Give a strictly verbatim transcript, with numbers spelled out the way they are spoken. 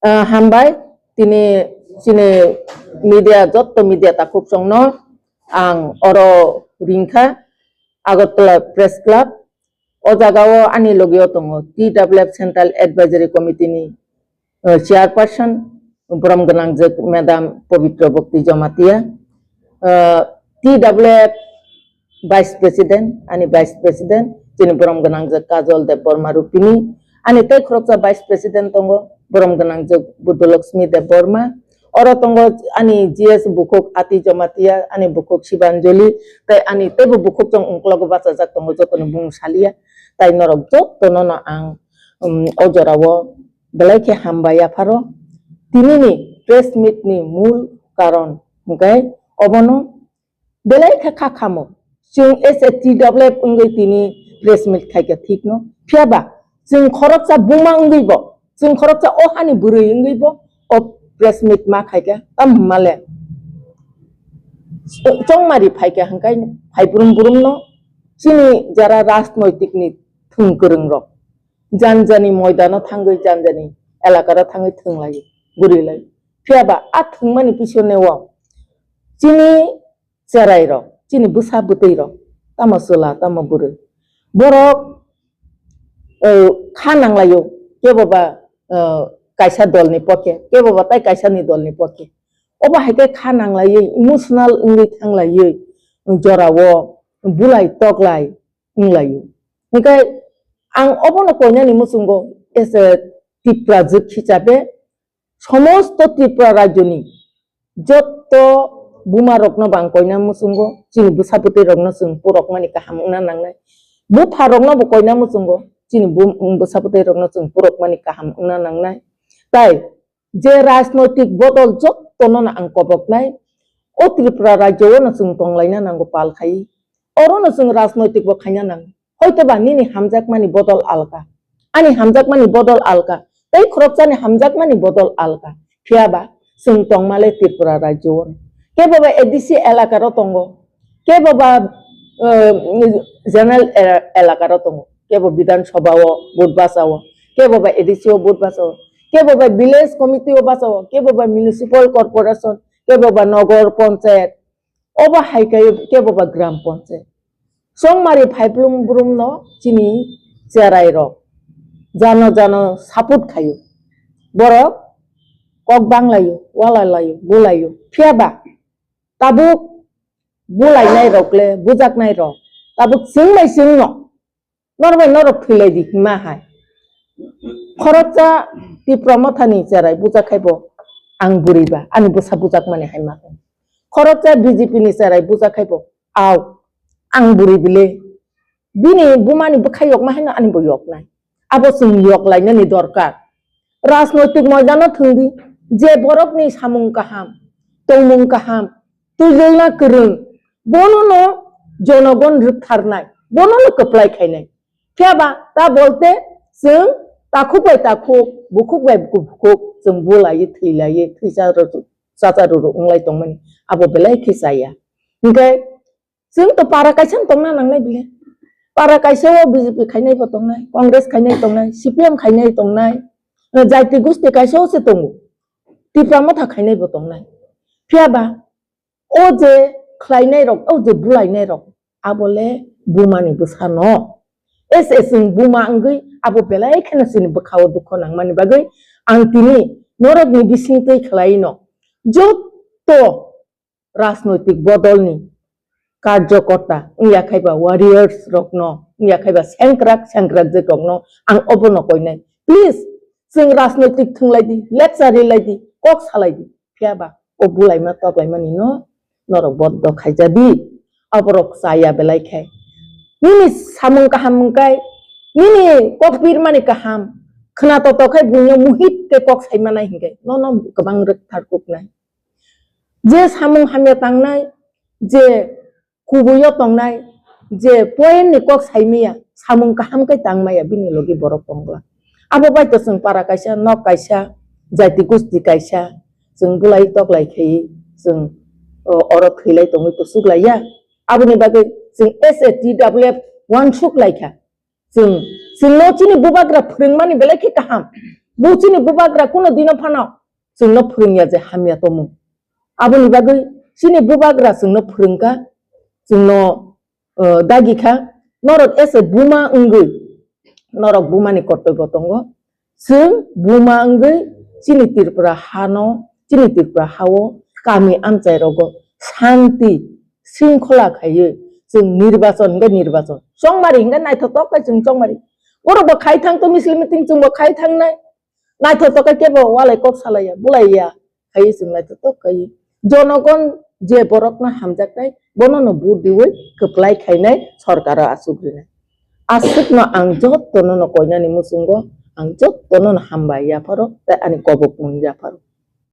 Ah, hambai, tini chini media, jotto media takhuk chongno ang oro ringkha, Agartala Press Club. O jaga o ani logi o tongo T W F Central Advisory Committee ni, eh, Chairperson, borom gwnangjak Madam Pabitra Bhakti Jamatia, eh, T W F Vice President, ani Vice President, chini borom gwnangjak Kajol Debbarma Rupini, ani tei khoroksa Vice President tongo, borom gwnangjak Buddhalaxmi Debbarma, oro tongo ani G S bukhuk Ati Jamatia, ani bukhuk Shibanjali, tei ani teibo bukhuk chong ungklogo bachajak tongo, jotoni bumung salia, tai norok jottono no ang, um, o jorao belai khe hambai yapharo. Tinini press meet ni mul karon hwnkhe obono belai khe kha khamo. Chwng as a T W F wngwi tini press meet khaikha thikno. Phiyaba chwng khoroksa buma wngwibo, chwng khoroksa o hani bwrwi wngwibo o press meet ma khaikha. Tamo hwnmale chongmari phaikha hwnkhe phai brum brumno chini jara rajnoitik ni thwng kwrwng rok janjani moidano thangwi janjani elakaro thangwi thwnglaio, bwrwilai. Phiyaba a thwngmani pisoneo chini cherai rok, chini bwsa bwtwi rok, tamo chwla, tamo bwrwi, borok, eh, kha nanglaio, kebo ba, eh, kaisa dolni pokhe, kebo ba tai kaisani dolni pokhe. Obo hai khe kha nanglaiwi, emotional wngwi thanglaiwi, jorao bulai toklai wnglaio. Hwnkhe ang obono koinani muchungo as a Tiprajwk hisabe somosto Tripura rajyoni jotto buma rokno bo ang koina muchungo, chini bwsa bwtwi rokno chwng purokmani kaham wngna nangnai. Bupha rokno bo koina muchungo, chini bu-, bwsa bwtwi rokno chwng purokmani kaham wngna nangnai. Tai je rajnoitik bodol jottono no ang koboknai, o Tripura rajyo o no chwng tonglaina nango pal khai. Oro no chwng rajnoitik bo khaina nango. Hoito ba nini hamjakmani bodol alka, ani hamjakmani bodol alka, tei khoroksani hamjakmani bodol alka. Phiya ba chwng tongmale Tripura rajyo o. Kebo ba A D C elaka ro tongo, kebo ba, eh, general e-, elaka ro tongo, kebo Bidhan Sabha o vote basa o, kebo ba A D C o vote basa o, kebo ba village committee o basa o, kebo ba municipal corporation, kebo ba nogor panchayat, obo hai khe kebo ba gram panchayat. Chongmari phaiphilung brumno chini cherai rok jano jano support khaio. Borok kok banglaio, walalaio, bulaio. Phiya ba tabuk bulainai rok le bujaknai rok tabuk chwng bai chwngno norok bai norok thwilai di hima hai. Khoroksa Tipra Mothani cherai bujak khai bo ang bwrwi ba, ani bwsa bujak mani hai ma. Khoroksa B J P ni cherai bujak khai bo, aw, ang bwrwi bile. Bini bumani bwkha yokma haino ani bo yoknai. Abo chwng yoklainani dorkar. Rajnoitik moidano thwngdi, je borokni samung kaham, tongmung kaham, twijlna kwrwng, bonono jonogon rwktharnai, bonono kwplai khainai. Phiya ba ta bolte chwng takhuk bai takhuk, bukhuk bai bukhuk, chwng bulaiwi, thwilaiwi, thwicha rw-, chacha rw-, rw-, wnglai tongmani, abo belai khe chaya. Hinkhe chwng to para kaisa no tongna nangnai bile. Para kaisa o B J P khainai bo tongnai, Congress khainai tongnai, C P M khainai tongnai, jati gusti kaisa o se tongo. Tipra Motha khainai bo tongnai. Phiya ba o je khlainai rok, o je bulainai rok, abo le buma ni bwsa no. S S chwng buma wngwi abo belai kheno chini bwkha o dukho nangmani bagwi ang tini norok ni bising twi khlai no. Jotto rajnoitik bodolni karjokorta wngya khai ba warriors rokno, wngya khai ba sengkrak sengkrakjwk rokno ang obono koinai. Please, chwng rajnoitik thwnglai di, lecture rilai di, kok salai di. Phiya ba o bulaima toklaimani no norok boddo khaija di. Aborok chaya belai khai. Nini samung kaham wngkai, nini kok birmani kaham, khna toto khai buino muhit khe kok saimanai hinkai. Nono kwbang rwktharkuknai. Je samung hamya tangnai, je kubuio tongnai, je point ni kok saimaya, samung kaham khe tangmaya, bini logi borok tongla. Abo bai to chwng para kaisa, nok kaisa, jati gusti kaisa, chwng bulai toklai khai, chwng, o, oro thwilai tongwi to suklaiya. Aboni bagwi chwng S A T W F uansuk laikha. Chwng, chwngno chini bubagra phwrwngmani belai khe kaham. Bo chini bubagra kuno dino phano chwngno phwrwngya je hamya tongmung. Aboni bagwi chini bubagra chwngno phwrwngkha, chwngno, eh, dagikha. Norok ese buma wngwi, norok bumani kortoibo tongo. Chwng buma wngwi chini Tripura hano, chini Tripura hao kami amchai rogo santi, sringkhola khaiwi chwng nirbachon hwnkhe nirbachon, chongmari hwnkhe naithotok khe chwng chongmari. Borokbo khai thang to misil meeting chwngbo khai thangnai. Naithotok khe kebo walai kok salaiya, bulaiya. Khaiwi chwng naithotok khaiwi. Jonogon je borokno hamjaknai, bonono vote diwi kwplai khainai sorkaro achuk rinai. Aswkno ang jottono no koinani muchungo, ang jottono no hambai yapharo, tei ani kobokmung yapharo.